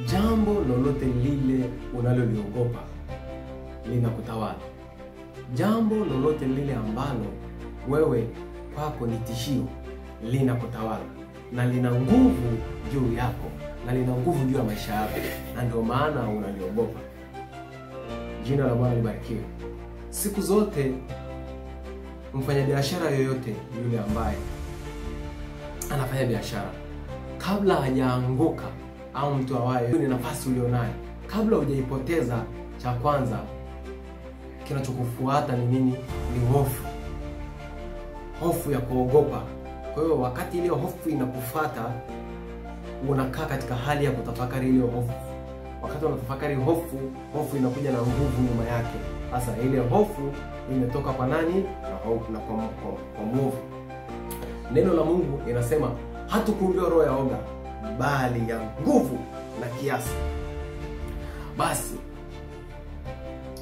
Jambo lolote lile unaloliogopa linakutawala. Jambo lolote lile ambalo wewe kwako ni tishio linakutawala na lina nguvu juu yako na lina nguvu juu ya maisha yako, na ndio maana unaliogopa. Jina la Bwana libarikiwe. Siku zote mfanyabiashara yoyote yule ambaye anafanya biashara, kabla hajaanguka au mtu awaye, ni nafasi ulionayo, kabla hujaipoteza, cha kwanza kinachokufuata ni nini? Ni hofu. Hofu ya kuogopa. Kwa hiyo wakati ile hofu inakufuata, unakaa katika hali ya kutafakari ile hofu. Wakati unatafakari hofu, hofu inakuja na nguvu nyuma yake. Sasa ile hofu imetoka kwa nani? Na kwa mwovu. Neno la Mungu inasema hatukuumbiwa roho ya oga, bali ya nguvu na kiasi. Basi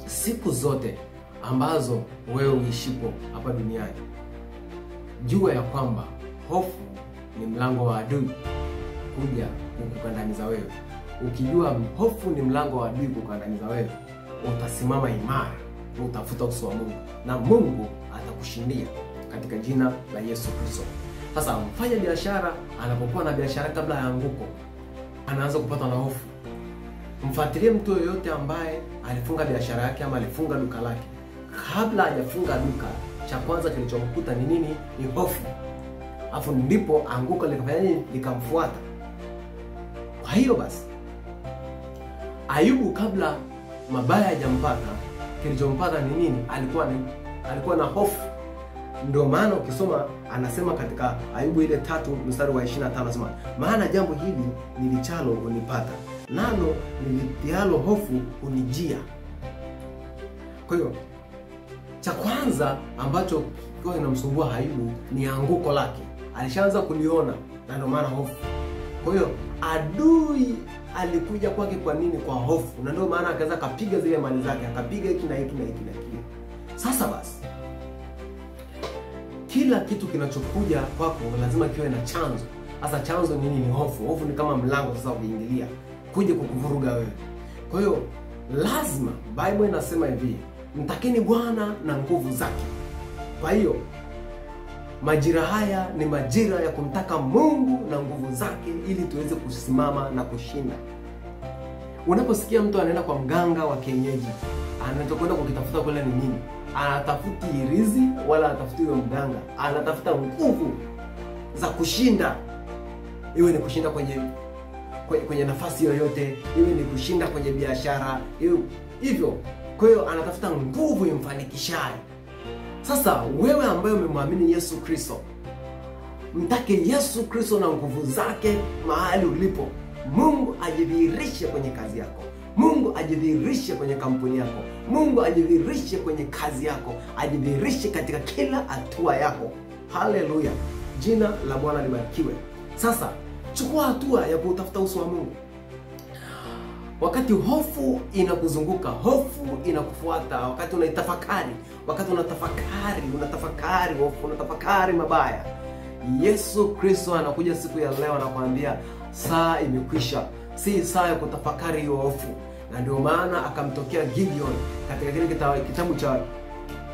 siku zote ambazo wewe uishipo hapa duniani, jua ya kwamba hofu ni mlango wa adui kuja kukukandamiza wewe. Ukijua hofu ni mlango wa adui kukandamiza wewe, utasimama imara, utafuta uso wa Mungu na Mungu atakushindia katika jina la Yesu Kristo. Sasa mfanya biashara anapokuwa na biashara kabla ya anguko, anaanza kupata na hofu. Mfuatilie mtu yoyote ambaye alifunga biashara yake ama alifunga duka lake. Kabla hajafunga duka, cha kwanza kilichomkuta ni nini? Ni hofu. Afu ndipo anguko likafanya nini? Likamfuata. Kwa hiyo basi, Ayubu kabla mabaya hajampata, kilichompata ni nini? Alikuwa na hofu. Ndio maana ukisoma anasema katika Ayubu ile 3 mstari wa 25 anasema, maana jambo hili nilichalo hunipata, nalo nilitialo hofu hunijia. Kwa hiyo cha kwanza ambacho kilikuwa kinamsumbua Ayubu ni anguko lake. Alishaanza kuliona na ndio maana hofu. Kwa hiyo adui alikuja kwake kwa nini? Kwa hofu. Na ndio maana akaanza kapiga zile mali zake, akapiga hiki na hiki na hiki na hiki. Sasa basi, kila kitu kinachokuja kwako lazima kiwe na chanzo. Sasa chanzo ni nini? Ni hofu. Hofu ni kama mlango sasa ukiingilia kuja kukuvuruga wewe. Kwa hiyo lazima, Bible inasema hivi, mtakeni Bwana na nguvu zake. Kwa hiyo majira haya ni majira ya kumtaka Mungu na nguvu zake ili tuweze kusimama na kushinda. Unaposikia mtu anaenda kwa mganga wa kienyeji, anachokwenda kukitafuta kule ni nini? Anatafuti irizi wala anatafuti huyo mganga, anatafuta nguvu za kushinda. Iwe ni kushinda kwenye nafasi yoyote, iwe ni kushinda kwenye biashara, iwe hivyo. Kwa hiyo anatafuta nguvu imfanikishayo. Sasa wewe ambaye umemwamini Yesu Kristo, mtake Yesu Kristo na nguvu zake mahali ulipo. Mungu ajidhihirishe kwenye kazi yako. Mungu ajidhihirishe kwenye kampuni yako. Mungu ajidhihirishe kwenye kazi yako. Ajidhihirishe katika kila hatua yako. Haleluya. Jina la Bwana libarikiwe. Sasa chukua hatua ya kutafuta uso wa Mungu. Wakati hofu inakuzunguka, hofu inakufuata, wakati unaitafakari, wakati unatafakari hofu, unatafakari mabaya, Yesu Kristo anakuja siku ya leo anakuambia saa imekwisha. Si saa ya kutafakari hiyo hofu. Na ndio maana akamtokea Gideon katika kile kitabu cha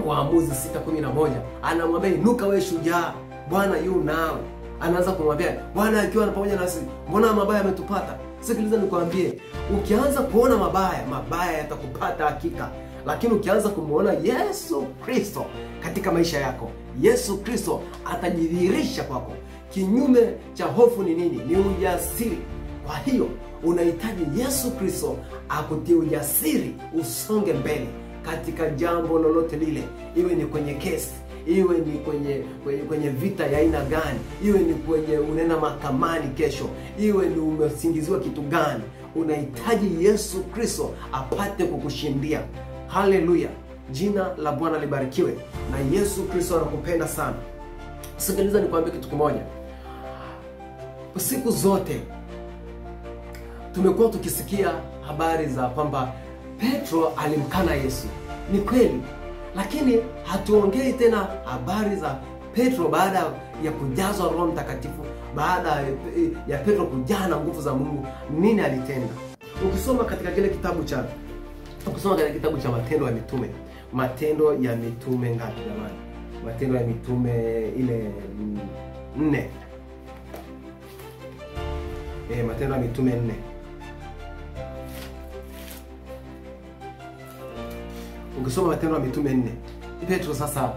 Waamuzi 6:11, anamwambia inuka wewe shujaa, Bwana yu nawe. Anaanza kumwambia Bwana akiwa pamoja nasi, mbona mabaya yametupata? Sikiliza nikwambie, ukianza kuona mabaya, mabaya yatakupata hakika. Lakini ukianza kumuona Yesu Kristo katika maisha yako, Yesu Kristo atajidhihirisha kwako. Kinyume cha hofu ni nini? Ni ujasiri. Kwa hiyo unahitaji Yesu Kristo akutie ujasiri usonge mbele katika jambo lolote lile, iwe ni kwenye kesi, iwe ni kwenye vita ya aina gani, iwe ni kwenye unaenda mahakamani kesho, iwe ni umesingiziwa kitu gani, unahitaji Yesu Kristo apate kukushindia. Haleluya. Jina la Bwana libarikiwe. Na Yesu Kristo anakupenda sana. Sikiliza nikwambie kitu kimoja. Siku zote tumekuwa tukisikia habari za kwamba Petro alimkana Yesu. Ni kweli. Lakini hatuongei tena habari za Petro baada ya kujazwa Roho Mtakatifu, baada ya Petro kujaa na nguvu za Mungu, nini alitenda? Ukisoma katika kile kitabu cha Matendo ya Mitume, Matendo ya Mitume ngapi jamani? Matendo ya Mitume ile 4. Matendo ya Mitume 4. Ukisoma Matendo ya Mitume 4, Petro sasa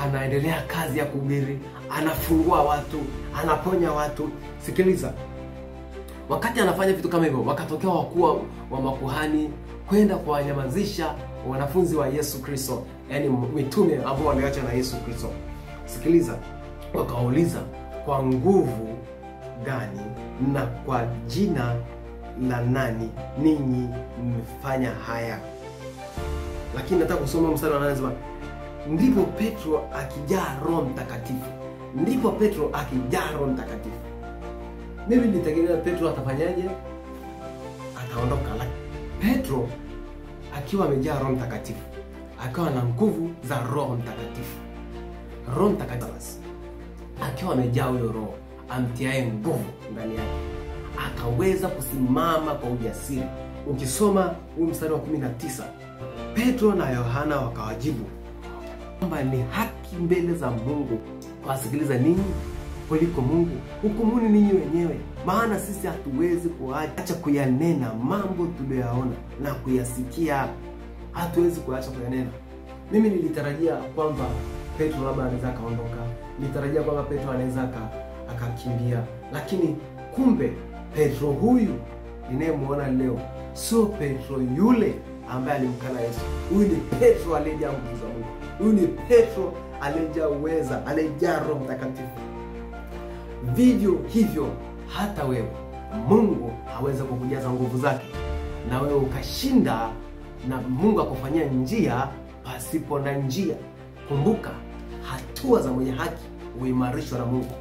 anaendelea kazi ya kuhubiri, anafungua watu, anaponya watu. Sikiliza. Wakati anafanya vitu kama hivyo, wakatokea wakuu wa makuhani kwenda kuwanyamazisha wanafunzi wa Yesu Kristo, yani mitume ambao waliacha na Yesu Kristo. Sikiliza, wakauliza kwa nguvu gani na kwa jina la nani ninyi mmefanya haya? Lakini nataka kusoma mstari wa 8, anasema ndipo Petro akijaa Roho Mtakatifu. Ndipo Petro akijaa Roho Mtakatifu. Mimi nilitegemea Petro atafanyaje? Ataondoka. Petro akiwa amejaa Roho Mtakatifu, akawa na nguvu za Roho Mtakatifu. Roho Mtakatifu akiwa amejaa huyo Roho amtiaye nguvu ndani yake, akaweza kusimama kwa ujasiri. Ukisoma huu mstari wa 19, Petro na Yohana wakawajibu kwamba ni haki mbele za Mungu kuwasikiliza ninyi kuliko Mungu. Hukumuni ninyi wenyewe, maana sisi hatuwezi kuacha kuyanena mambo tuliyoyaona na kuyasikia. Hatuwezi kuacha kuyanena. Mimi nilitarajia kwamba Petro labda anaweza kaondoka, nilitarajia kwamba Petro anaweza akakimbia, lakini kumbe Petro huyu ninayemuona leo sio Petro yule ambaye alimkana Yesu. Huyu ni Petro aliyejaa nguvu za Mungu. Huyu ni Petro aliyejaa uweza, aliyejaa Roho Mtakatifu. Vivyo hivyo hata wewe, Mungu aweza kukujaza nguvu zake na wewe ukashinda, na Mungu akufanyia njia pasipo na njia. Kumbuka, hatua za mwenye haki huimarishwa na Mungu.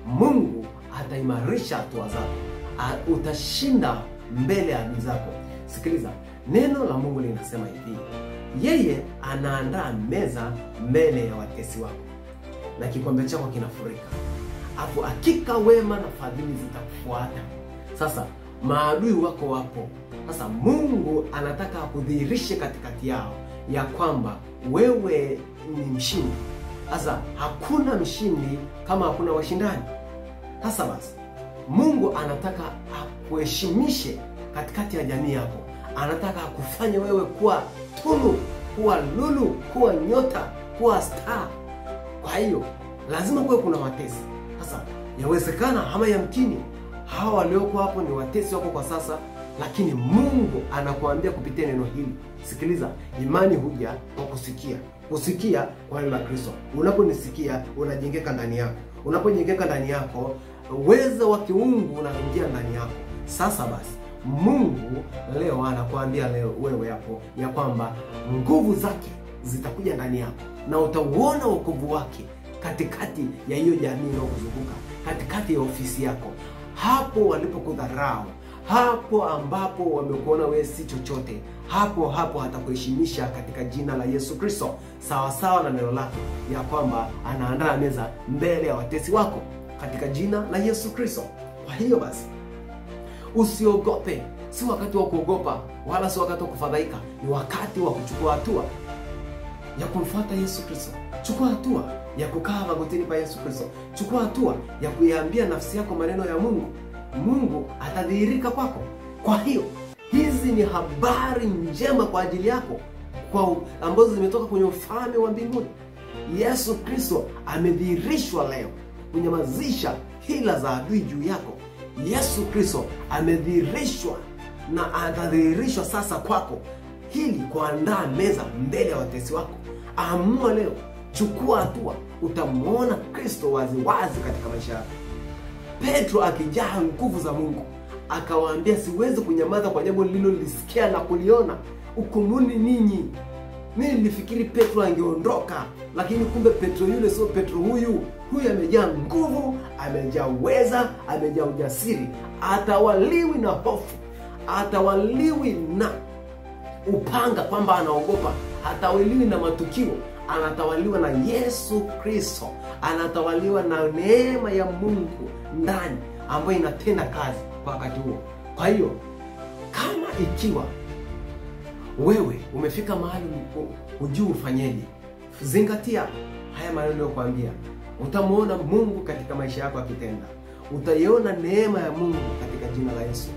Mungu ataimarisha hatua zako, utashinda mbele ya adui zako. Sikiliza, neno la Mungu linasema hivi: yeye anaandaa meza mbele ya watesi wako, na kikombe chako kinafurika. Afu hakika wema na fadhili zitakufuata. Sasa maadui wako wapo. Sasa Mungu anataka akudhihirishe katikati yao ya kwamba wewe ni mshindi. Sasa hakuna mshindi kama hakuna washindani. Sasa basi, Mungu anataka akuheshimishe katikati ya jamii yako. Anataka akufanye wewe kuwa tunu, kuwa lulu, kuwa nyota, kuwa star. Kwa hiyo lazima kuwe kuna watesi. Sasa yawezekana ama yamkini hawa walioko hapo ni watesi wako kwa sasa, lakini Mungu anakuambia kupitia neno hili. Sikiliza, imani huja kwa kusikia, kusikia kwa neno la Kristo. Unaponisikia unajengeka ndani yako. Unapojengeka ndani yako, uwezo wa kiungu unaingia ndani yako. Sasa basi, Mungu leo anakuambia leo wewe hapo ya kwamba nguvu zake zitakuja ndani yako na utauona wokovu wake katikati ya hiyo jamii inayokuzunguka, katikati ya ofisi yako, hapo walipokudharau, hapo ambapo wamekuona wewe si chochote, hapo hapo atakuheshimisha katika jina la Yesu Kristo, sawa sawa na neno lake ya kwamba anaandaa meza mbele ya watesi wako katika jina la Yesu Kristo. Kwa hiyo basi, usiogope. Si wakati wa kuogopa wala si wakati wa kufadhaika, ni wakati wa kuchukua hatua ya kumfuata Yesu Kristo. Chukua hatua ya kukaa magotini pa Yesu Kristo. Chukua hatua ya kuiambia nafsi yako maneno ya Mungu. Mungu atadhihirika kwako. Kwa hiyo hizi ni habari njema kwa ajili yako, kwa ambazo zimetoka kwenye ufalme wa mbinguni. Yesu Kristo amedhihirishwa leo kunyamazisha hila za adui juu yako. Yesu Kristo amedhihirishwa na atadhihirishwa sasa kwako ili kuandaa meza mbele ya watesi wako. Amua leo, chukua hatua, utamuona Kristo wazi wazi katika maisha yako. Petro akijaa nguvu za Mungu akawaambia, siwezi kunyamaza kwa jambo nililolisikia na kuliona, hukumuni ninyi. Mimi nilifikiri Petro angeondoka, lakini kumbe Petro yule sio Petro huyu. Huyu amejaa nguvu, amejaa uweza, amejaa ujasiri. Atawaliwi na hofu, atawaliwi na upanga kwamba anaogopa, hatawaliwi na matukio. Anatawaliwa na Yesu Kristo, anatawaliwa na neema ya Mungu ndani ambayo inatenda kazi kwa wakati huo. Kwa hiyo kama Ikiwa wewe umefika mahali hujui ufanyeje, zingatia haya maneno niliyokuambia. Utamuona Mungu katika maisha yako akitenda. Utaiona neema ya Mungu katika jina la Yesu.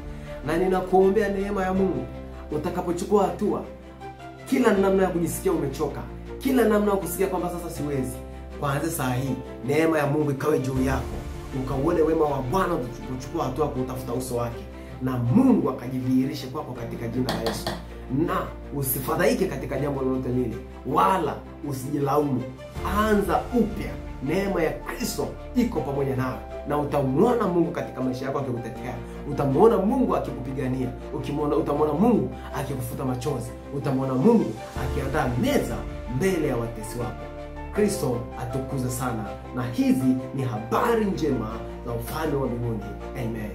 Na ninakuombea neema ya Mungu utakapochukua hatua, kila namna ya kujisikia umechoka, kila namna ya kusikia kwamba sasa siwezi, kuanzia saa hii neema ya Mungu ikawe juu yako, ukauone wema wa Bwana utakapochukua hatua kutafuta uso wake, na Mungu akajidhihirishe kwako katika jina la Yesu. Na usifadhaike katika jambo lolote lile, wala usijilaumu. Anza upya. Neema ya Kristo iko pamoja nawe, na utamuona Mungu katika maisha yako akikutetea. Utamuona Mungu akikupigania. Utamuona Mungu akikufuta machozi. Utamuona Mungu akiandaa meza mbele ya watesi wako. Kristo atukuze sana. Na hizi ni habari njema za ufalme wa mbinguni. Amen.